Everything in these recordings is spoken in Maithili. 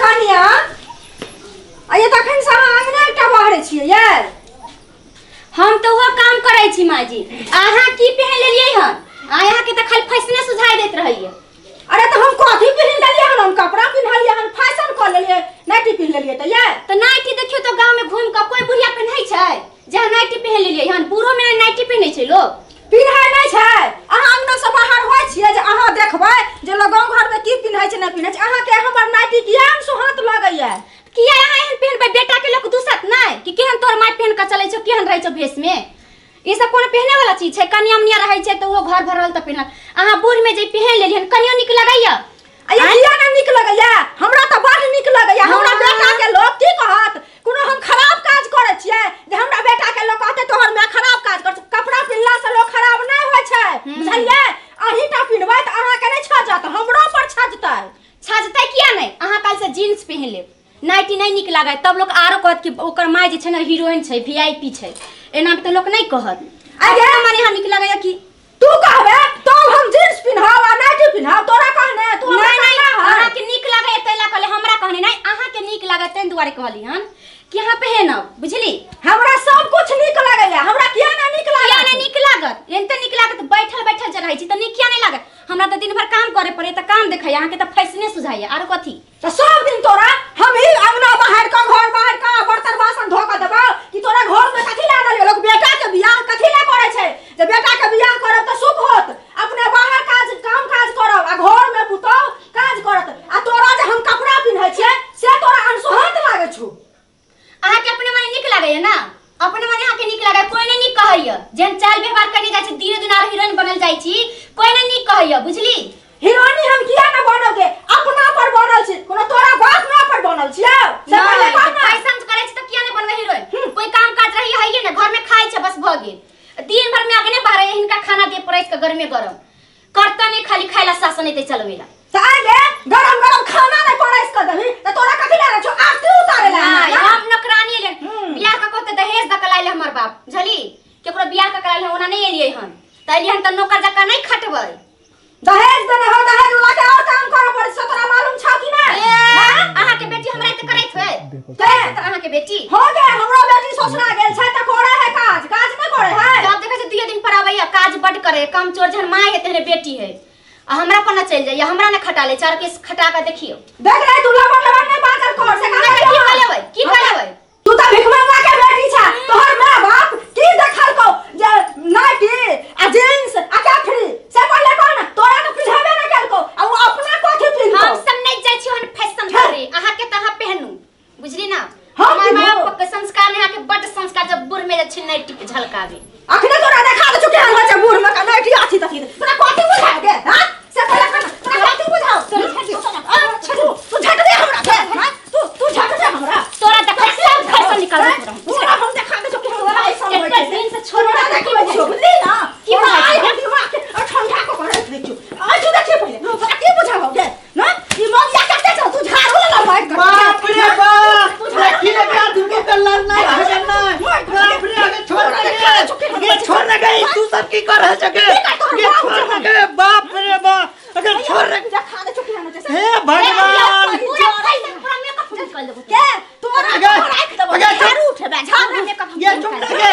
कनिया, आ ये तखन से अहाँ अंगना एकटा बहरे छियै यै? हम तऽ ओहो काम करै छी माँ जी। अहाँ की पहन लेलियै हन? आ अहाँके तऽ खाली फैशने सुझाई दैत रहैया। अरे तऽ हम कथी पहिन लेलियै हन? हम कपड़ा पिन्हलियै हन, फैशन कऽ लेलियै, नाइटी पिन्ह लेलियै तऽ यै? तऽ नाइटी देखियौ तऽ गाँव में घूमि कऽ कोई बुढ़िया पहिनै छै जहाँ नाइटी पहिन लेलियै हन? बूढ़ो में नाइटी पहिनै छै लोग? पिन्है नहि छै। अहाँ अंगना से बाहर होइ छियै जे अहाँ देखबै जे लोग गाँव घरमे की पिन्है छै, नहि पिन्है छै। अहाँके हमर नाइटी किया ने सोहात लगैया? किया अहाँ एहन पहिनबै? बेटा के लोक दूसत नहि कि केहन तोहर माय पहिन कऽ चलै छौ, केहन रहै छौ भेष में? ई सब कोनो पहिने वाला चीज छै? कनिया मनिया रहै छै तऽ ओहो घर भरल तऽ पहिनलक। अहाँ बूढ़ में जे पहिन लेलियै हन, कनियो नीक लगैया? आ ये किया नहि नीक लगैया? हमरा तऽ बड नीक लगैया। हमरा बेटा के लोक की कहत? कोनो हम खराब काज करै छियै जे हमरा बेटा के लोक कहतै तोहर माय खराब काज करै छै? कपड़ा पिन्हला से लोक खराब नहि होइ छै, बुझलियै? अहीं टा पिन्हबै तऽ अहाँके नहि छजत, हमरो पर छजतै। छजतै किया नहि? अहाँ काल्हि से जीन्स पहिन लेब, नाइटी नहि नीक लागत, तब लोक आरो कहत कि ओकर माय जे छै ने हीरोइन छै, वीआईपी छै। एना तऽ लोक नहि कहत। आगे मने अहाँ नीक लगैया कि तू कहबे तब हम जीन्स पिन्हब आ नाइटी पिन्हब? तोरा कहने तू हमरा नहीं नहीं कहना है। अहाँके नीक लागैया ताहि लए कहली, हमरा कहने नहि। अहाँके नीक लागत ताहि दुआरे कहली हन कि अहाँ पहिनब, बुझली? हमरा सब कुछ नीक लगैया। हमरा किया ना नीक किया लागत? नहि नीक लागत? एनते नीक लागत, बैठल बैठल जे रहै छी तऽ नीक किया नहि लागत? हमरा तऽ दिन भर काम करे पड़े तऽ काम देखैया, अहाँके तऽ फैशने सुझाइया, आरो कथी? तऽ सब दिन तोरा हम ही अंगना बाहर का, घर बाहर का, बर्तन बासन धो के देबौ कि तोरा घर में कथी ला आनलियौ? लोग बेटा के बियाह कथी ला करे छै? जे बेटा के बियाह करब तऽ सुख होत, अपने बाहर काज काम काज करब आ घर में पुतोह काज करत। आ तोरा जे हम कपड़ा पिन्है छियै से तोरा अनसोहाँत लागै छौ। अहाँके अपने मने नीक लागैया ना? अपने मने अहाँके नीक लागैया, कोई नहीं नीक कहैया। जेहन चाल व्यवहार करने जाइ छी, दिने दिन आर हीरोइन बनल जाइ छी, कोई नहीं नीक कहैया, बुझली? हीरोइनी हम किया ना बनल गे? अपना पर बनल छी, कोनो तोरा बाप माय पर बनल छियौ? से पहिले कह ना। फैशन करै छी तऽ किया नहीं बनबै हीरोइन? कोई काम काज रही है ना, घर में खाइ छै बस भऽ गेल। दिन भर में आगे नहीं बाहर, हिनका खाना दे पड़ै के गरमे गरम करता नहीं, खाली खाइला शासन एते चलवेला। तऽ आइ गे गरम गरम खाना नहि परसि कऽ देबही तऽ तोरा कथी लए छौ आरती उतारे ला? नहीं, हम नौकरानी एलियन। बियाह कऽ कहते दहेज दऽ कऽ लाइल हमर बाप, बुझली? केकरो बियाह कऽ लाइल ओना नहि एलियै हन। तऽ एलियै हन तऽ नौकर जकाँ नहि खटबै। दहेज देने हो, दहेज वाला के और काम करऽ पड़ै छै, तोरा मालूम छौ कि नहि? ए, अहाँके बेटी हमरा एते करैत होय? करैत तऽ अहाँके बेटी? हो गे, हमरो बेटी ससुरा गेल छै तऽ करे है काज, काज नहि करे है? जब देखै छै दुइये दिन पर आबैया, काज बड करे, काम चोर। जहन माय है तेहने बेटी है। आ हमरा पर न चलि जाइए, हमरा न खटा ले, चार केस खटा के देखियौ। देख रे, तू लबड़ लबड़ नहि बाजल कर से। नहि तऽ की कऽ लेबै? की कऽ लेबै? तू तऽ भिखमंगा के बेटी छा। तोहर माय बाप की देखलकौ जे नाइटी आ जींस आ कैफरी? से पहिले कह ना। तोरा तऽ पिन्हेबे नहि केलकौ आ ओ अपना कथी पिन्हतौ? हम सब नहि जाइ छी ओहन फैशन करे। अहाँके तऽ अहाँ पहनू, बुझली ना? हम हमर माय पिन्हू। बाप के संस्कार नहि, अहाँके बड्ड संस्कार जब बूढ़ में जे छै नाइटी के झलकावे। अखने तोरा देखा दे केहन होइ छै बूढ़ में का नाइटी अथी तथी। तोरा कथी बुझाय गे? हां, से पहिले कह ना, तोरा कथी बुझाओ? तू तू झट दे हमरा के, हां, तू तू झट दे हमरा। तोरा देखै सब फैशन निकाल दे तोरा। तोरा हम देखा दे केहन फैशन होइ छै। दिन से छोड़ तोरा देखबै छियौ, बुझली ना? की तोरा बुझाइ आइ छै? हम दिमाग के आ ठंडा कऽ के राखि दै छियौ। आइ तू देखिए पहिले, तोरा की बुझाओ गे? ना ई मगिया कते छौ? तू झाड़ू लगा मारि कर। बाप रे बाप, देखी एकरा दुनू के लड़नाइ झगड़नाइ। बाप रे, अगे छोड़ ना गे, गे छोड़ ना गे, तू सब की कर रहल छे गे? गे छोड़ ना गे, बाप रे बाप, अगर छोड़ ना। देखा दे चुकी हन हे भगवान! पूरा फैशन, पूरा मेकअप निकाल देबो। के तोरा अगे, राख देबो। अगे, चुप। झाड़ू उठेबे, झाड़ू। मेकअप गे चुप ना गे।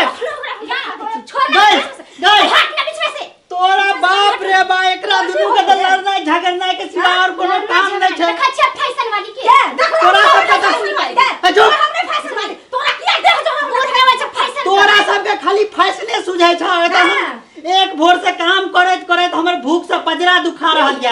छोड़ ना। गई गई। हट ना बीच में से। तोरा बाप रे बा, एकरा दुनू के तऽ लड़नाइ झगड़नाइ के सिवा और कोनो काम नहि छै। देखै छियै फैशन वाली के? के देख। तोरा सबके तऽ ए, चुप। हमरे फैशन वाली तोरा किया देह जो बूढ़ में होइ छै फैशन। तोरा सबके खाली फैशने सुझै छौ। एतऽ हम एक भोर से काम करैत करैत हमर भूख से पजरा दुखा रहल या।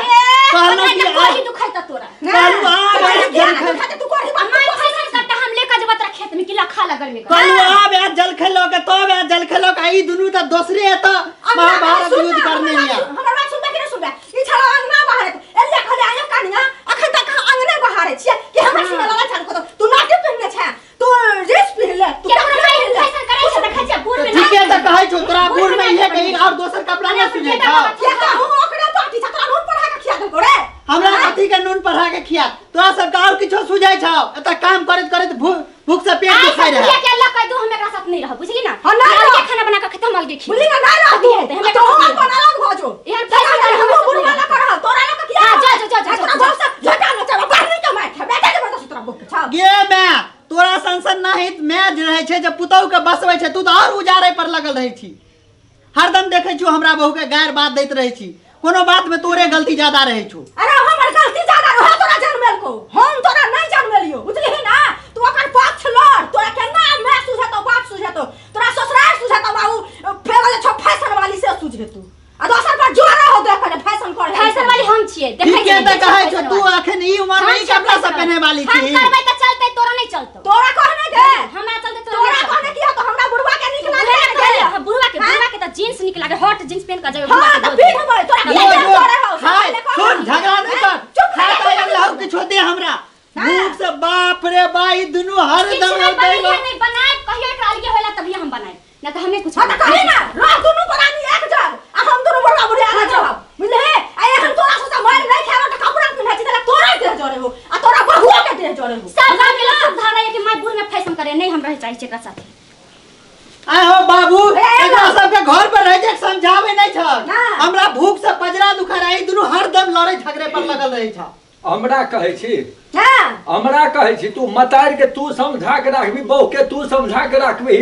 कहलहुँ कि कोही दुखाइ त तोरा? कहलहुँ आब आज जलखै तू करही। माय फैशन करता, हम लेकर जेबो तोरा खेत में कि ला खा ला गर्मी का। कहलहुँ आब आज जलखै लऽ के, तब आज जलखै लऽ के, आ ई दुनू तऽ दोसरे एतऽ महाभारत युद्ध करने या। हमर बात सुनबे कि नहि सुनबे? ई छला अंगना बाहर एलिया, कहले आयो कनिया, अखन तक अहाँ अंगना बाहर छियै कि हमरा सुने वाला चालू कर। तू नाटी पहिनने छै, तू ड्रेस पहिनले, तू केकरो कपड़ा माय पहिनले। फैशन करै छै, देखै छियै बूढ़ में? ठीके तऽ कहै छौ, तोरा बूढ़ में इहे कही और दोसर कपड़ा नहि सुझै छौ। किया तऽ हम ओकरा पार्टी छ, तोरा नून पढ़ा के खिया देलको रे? हमरा कथी के नून पढ़ा के खिया? तोरा सबके और किछो सुझै छौ? एतऽ काम करैत करैत भूख भूख से पेट आइ दुखाइ सब रहै। बुढ़िया के अल्लाह कह दू, हम एकरा साथ नहीं रहब, बुझली ना? हाँ, नहीं हम अलगे रहब। खाना बना के खतम, अलगे खियाब। बुझली ना? नहीं रह तू। अभी हेतै, हम आ एकरा तोहू साथ नहीं अपन रहब। अलग भऽ जो। एहन फैशन वाला हमहूँ हमरा बुढ़वा साथ लऽ कऽ रहब, तोरा लऽ कऽ किया हाँ, रहब? जा, जा, जा, जा, आ तोरा जा। घर से झटा न चल, बाहर नहीं कमाए खा, बेटा जबरदस्ती तोरा टेंशन नहीं मैं जे रहै छै जे पुतहु के बसबै छै तू तऽ आओर उजाड़े पर लगल रहै छी। हरदम देखै छियौ हमरा बहू के गारि बात दैत रहै छी, कोनो बात में तोरे गलती ज्यादा रहै छौ। अरे हमर गलती ज्यादा रहे तोरा जनमेलको, हम तोरा नहीं जनमेलियो, बुझलिही ना? तू ओकर पक्ष लड़, तोरा केना माय सुझेतो बाप सुझेतो, तोरा ससुराल सुझेतो, बाबू फेर जे छौ फैशन वाली से सुझेतो, आ दोसर पर जोरा हो देख के फैशन कर। फैशन वाली हम छियै, देखै ठीके छियै तऽ कहै छौ फैशन तू वाली। अखन ई उमर में हम ई कपड़ा सब फैशन पहने वाली हम छी। करबै तऽ चलतै, तोरा नहि चलतौ। तोरा कहने के हमरा चलतै, तोरा तोरा नहि चलतौ। कहने की हो तो हमरा बुढ़वा के नीक बुढ़वा लागे के ने? हाँ, बुढ़वा के हाँ? बुढ़वा के तऽ जींस नीक लागे, हॉट जींस पहन के जेबै हाँ, बुढ़वा के तऽ गोद पीठ में। में तोरा जो, की जो, तोरे हो हाय, सुन झगड़ा नहीं कर। चुप हाय, रह, तो चुप लहू किछो दे हमरा हाँ। भूख से। बाप रे बा, ई दुनू किछु हरदम नहि बनेलियै, नहि बनायब कहियो, एकरा अलगे होला तभिए हम बनायब, नहि तऽ हमे कुछ हाँ तऽ कही ना रह दुनू प्राणी एक जग आ हम दुनू बुढ़वा बुढ़िया अलग रहब, बुझले? आ एहन तोरा से मारि नहीं खाबो तऽ कपड़ा पिन्है छी तऽ तोरा देह जरे हो आ तोरा बहुआ के देह जरे हो। सब गाँव के लोग सब धारा है कि माय बूढ़ में फैशन करे, नहीं हम रहे चाहे छी एकरा साथे। आय हो बाबू, ए, ए, एकरा सबके घर पर रह के समझावे नहीं छ। ना। हमरा भूख से पजरा दुखा रही, दुनू हरदम लड़े झगड़े पर लगल रहे छ। हमरा कहै छी? हाँ। हमरा कहै छी तू मतार के तू समझा के राखबी, बहू के तू समझा के राखबी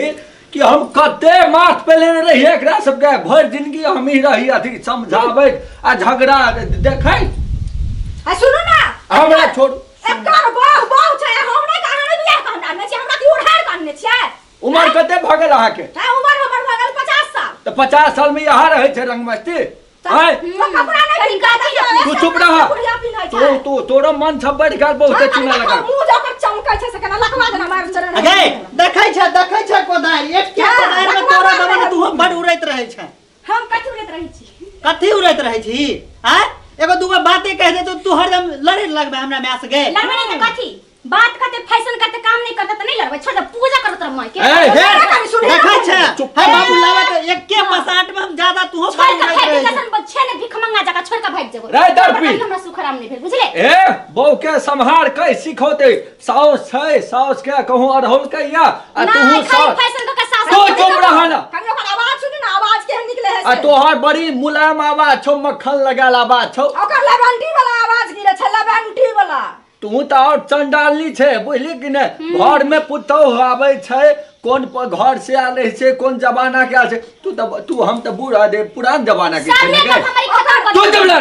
कि हम कते माथ पे लेने रहियै एकरा सबके, भरि जिंदगी हम ही रही अथी समझाबैत आ झगड़ा देखै। आ सुनू ना, हमरा छोड़। एकर बहु बहु छै, हम नहि कहने बियाह के हमरा नहि छै, हमरा की उधार कहने छियै? उमर कते भऽ गेल अहाँके? हाँ, उमर हमर भऽ गेल 50 साल। तऽ 50 साल में यहाँ रहै छै रंग मस्ती? तऽ आँय? तो कपड़ा नहीं पिन्है छै, तू चुप रह। बुढ़िया पिन्है तू छै। तू तोरो मन सब बढ़ि गेल बहुते चुना लगा मुंह जकर चमकै छै से केना लकवा जेना मार चरण। अगे देखै छ, देखै छ कोदारि एक के हाँ, कोदारि में लकवा तोरा मार दमन रहे। तू बड़ उड़ैत रहै छ। हम कथी उड़ैत रहै छी? कथी उड़ैत रहै छी? आँय, एगो दूगो बाते कह दे तो तू हरदम लड़े लगबे हमरा माय से गे। लड़बै नहि तऽ कथी बात करते, फैशन करते, काम नहीं करते तऽ नहीं लड़बै? छोड़ दे, पूजा करो तोरा माय के। ए, हे, कनी सुनही ना। देखै छ। चुप। हे बाबू, लावा के एके पसाट में हम ज्यादा तू छोड़ बड़ के उड़ैत भागि रहै छ। जसन छै ने भिख मंगा जका, छोड़ के भागि जेबो। रे दर्पी। कहियो हमरा सुख आराम नहि भेल, बुझले? ए बहू के सम्हार के सिखौते, साउस छै, साउस के कहूँ अढ़ौल के या आ नहि तूहू खाली साउस फैशन कऽ के सास। तू चुप रह ना। कनी ओकर आवाज सुनू ना, आवाज केहन निकले है आ से। तोहर बड़ी मुलायम आवाज छौ, मक्खन लगायल आवाज छौ। ओकर लेवेंटी वाला आवाज गिरे छै, लेवेंटी वाला। तू तऽ और चंडालनी छै, बुझली कि नहि? घर में पुतौह आबै छै, कोन घर से आयल रहै छै, कोन जमाना के आयल छै, तू तऽ तू हम तऽ बूढ़ आदमी पुरान जमाना के सब छै ने मेकअप गे। हमर खत्म कर तू देलकै। चुप रह।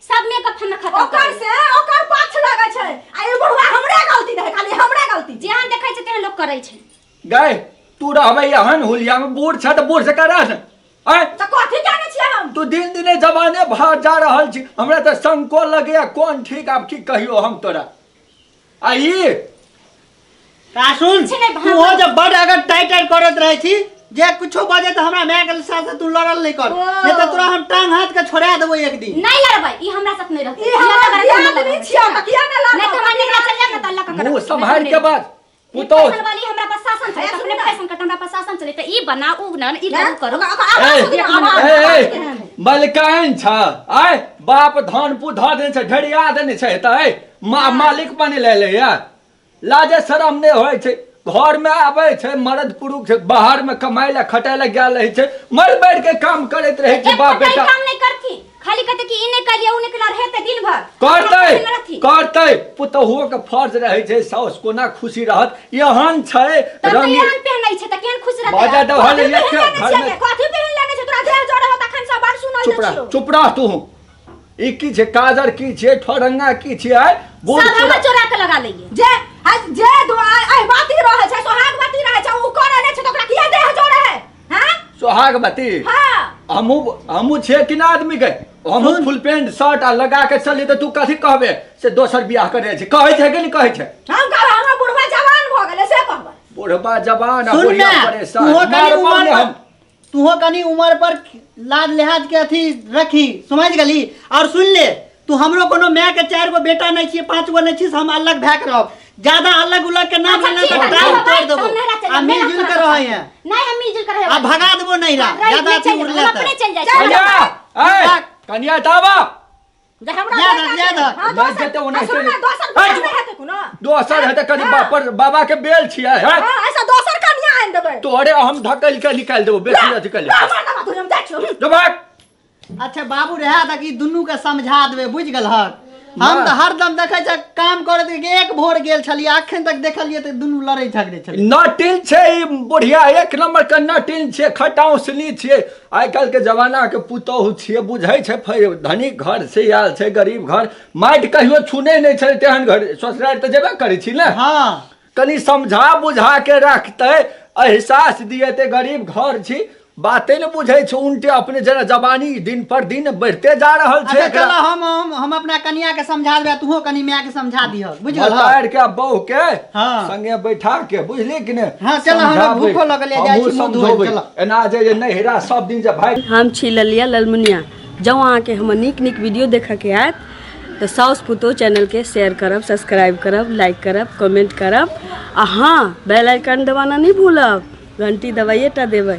सब मेकअप हमर खत्म कर ओकर देलकै। से ओकर पक्ष लगै छै आ ई बुढ़वा हमरे गलती रहै, खाली हमरे गलती। जेहन देखै छै तेहन लोक करै छै। गै तू रहबै एहन हुलिया में, बूढ़ छै तऽ बूढ़ से करा ने आँय? तऽ कथी जानै छियै हम? तू दिन दिने जमाने भाग जा रहल छी, हमरा तऽ शंको लगैया कोन ठीक, आब की कहियो हम तोरा आ ई का सुन, छै नहि, तू हो जब बड़ अगर टाइट टाइट करत रहै छी जे कुछो बजे तऽ हमरा माय के साथ तू लड़ल नहीं कर, ओ। नहीं तऽ तोरा हम टांग हाथ के छोड़ा देबो एक दिन। नहीं लड़बै, ई हमरा साथ नहीं रहतै। ई हमर लड़बै, दियादनी लड़बै। छियै तऽ किया नहि लड़बै? नहीं तऽ हमरा निकला चल जाब ना तऽ अल्लाह का करब। मुँह सम्हारि के बाज ई पुतौह। फैशन वाली हमरा पर शासन चले, हे, अपने सुनू ना। फैशन करते हमरा पर शासन चले तऽ ई बना उ बना ई करू करू। ओकर आवाज ए, सुनू ना, आवाज ए, आवाज ए, केहन है। मलकाइन छ आय बाप धान पू धऽ देने छै, ढेरिया देने छै तऽ ए मालिक बनि ले ले या लाजे शरम नहि होइ छै। घर में आबै छै मर्द पुरुष छै, बाहर में कमाइ लए खटाइ लए गेल रहै छै, मर बैठ के काम करैत रहै छै एक बाप पटाई बेटा। काम नहीं करती, खाली कहते कि ई नहीं करिए उ नहीं करिए, रहते दिन भर करतै अपना रहती। करतै, पुतहुओ के फर्ज रहै छै साउस कोना खुशी रहत, एहन छै तब तऽ रंगी एहन पहिनै छै तऽ केहन खुश रहतै? बाजा दहल कथी एक पहिन लेने घर छियै में गे? कथी पहिन लेने छै? तोरा देह जरे हो तखन से बड़ सुनल चुप जे रह छियौ। चुप रह तू। ई की छै काजर की छै ठोरंगा की छै आय बूढ़ सब हमरा पुरान चोरा के लगा लइए। जे आ जे दुआ आई बाती रहै छै, सोहाग बाती रहै छै, उ करे नै छै तऽ ओकरा किया देह जरे है? हां। सोहागवती। हां। हमहू हमहू छियै कि ना आदमी के, हमहू फुल पैंट शर्ट आ लगा के चली तऽ तू कथी कहबे से दोसर बियाह करे छै, कहै छै कि नहि कहै छै? हम कहबै हमरा बुढ़वा जवान भऽ गेलै से कहबै। बुढ़बा जवान आ सुन बुढ़िया ने, परेशान तूहो कनी मारबो उमर ने पर हम। तूहो कनी उमर पर लाज लिहाज के अथी रखी, समझ गेली? और सुन ले, तू हमरो कोनो माय के 4 गो बेटा नहीं छियै, 5 गो नहीं छियै, से हम अलग भए के रहब। ज्यादा अलग उलग के नाम अच्छा, लेना ठीक तऽ है, टांग नहीं तोड़ होबै, देबो। हम नहीं रहते, आ नहीं मिलजुल के रहते। रहै हैं। नहीं, हम मिलजुल के रहै। आ भगा देबो नहीं रह, रह, ज्यादा नहीं अथी चलि उड़ले हम तऽ। अपने चलि जाइ छियै। कनिया ए कनिया दाबा जे हमरा याद बेटा हक, याद के- हक। हाँ, नहि दोसर- जेतै ओनाहिते हाँ, सुनू ना, नहि। दोसर हट। बियाह नहि हेतै कोनो। दोसर हेतै कनि हाँ। बाप पर बाबा के बेल छियै है। हाँ, ऐसा दोसर कनिया आनि देबै। तोरे हम धकेल के निकालि देबो बेसी अथी कऽ ले। ला, मार देबा तू, हम जाइ छियौ। जो भाग। अच्छा बाबू रहे तक ई दुनू के समझा देबै, बुझि गेलहक? हम तऽ हरदम देखै छै काम करैत के एक भोर गेल छलियै अखन तक देखलियै तऽ दुनू लड़ै झगड़ै छलै नटिन छै ई बुढ़िया एक नंबर के नटिन छै खटाउसनी छियै आइ काल्हि के जमाना के पुतोहु छियै बुझै छै फेर धनिक घर से आयल छै गरीब घर माटि कहियो छूने नहि छै तेहन घर ससुरारि तऽ जेबे करै छी ने हँ कनि समझा बुझा के रखतै एहसास दिएतै गरीब घर छी बाते ने बुझै छै उनटे अपने जेना जवानी दिन पर दिन बढ़ते जा रहल छै अच्छा चल हम हम हम अपना कनिया के समझा देबै तूहो कनि माय के समझा दिह बुझ गेलह मतार के बहू के हाँ। संगे बैठा के बुझली कि ने हाँ, चल, हमरा समझाबै। भूखो लगल या, जाइ छी हमहूँ मुँह धोए, समझौबै। चल। एना जे जे नहिरा सब दिन जे भाइ हम छी ललिया ललमुनिया जँ अहाँके हमर नीक नीक वीडियो देखयके आयत तऽ साउस पुतोह चैनलके शेयर करब सब्सक्राइब करब लाइक करब कमेंट करब आ हँ बेल आइकन दबाना नहि भूलब घंटी दबाइए टा देबै।